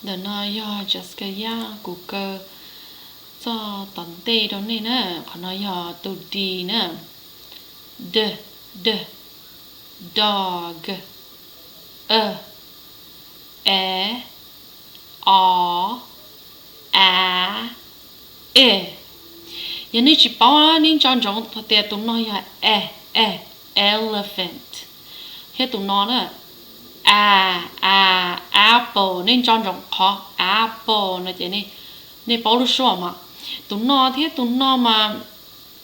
Ntawm no yog Jessica Yang, kuv kaw txoj tom ntej rau nej na. Qhov no yog tus D na. D, d, dog. A, e, o, a, e. Yog nej tsis paub, nej nco ntsoov tias tus no yog e, e, elephant. Thiab tus no na, a, a, apple. Nej nco ntsoov qhov apple no ces nej paub lub suab mas. Tus no thiab tus no mas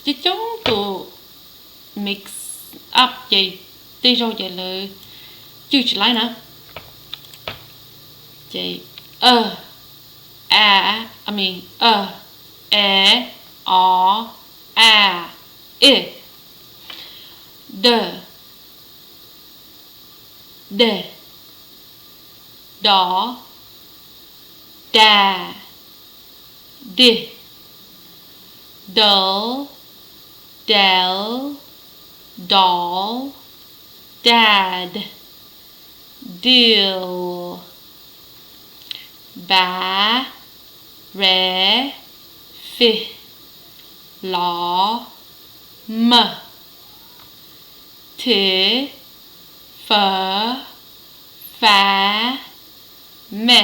coob coob tus mix up ces tej zaug ces lawv cwj tsis laib na. Ces a, a, I mean, a, e, o, a, e. D, d, do, da, di, do, del, dol, dad, dil, ba, re, fi, lo, ma, ti, fa, fa, me,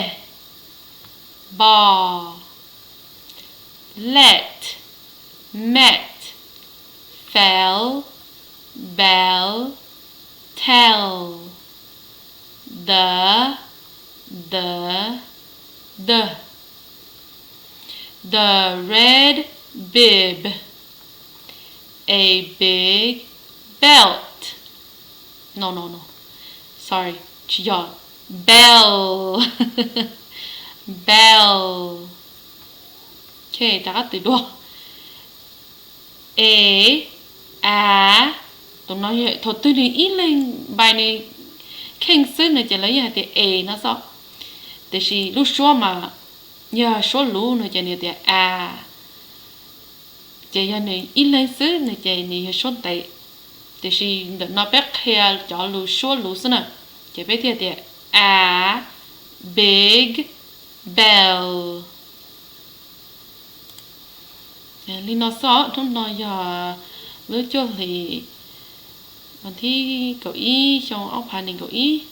bo, let, met, fel, bel, tel, the, the, the, the red bib, a big belt. No, no, no. Sorry, tsis yog. Bell. Bell. Ok, rov qab twm dua. A, a, tus no thaum twg nws ib leeg npai nws kheej xwb no ces lawv yeej hais tias a no xwb. Tiam sis lub suab mas yog suab luv no ces nws tias a. Ces yog nws ib leeg xwb no ces nws yog suab ntev. Tiam sis ntawm no peb qhia cov lus suab luv xwb na, ces peb thiaj tias a big bell. Li no xwb, hnub no yog lub cuaj hlis, vas thib kaum ib xyoo ob phav nees nkaum ib.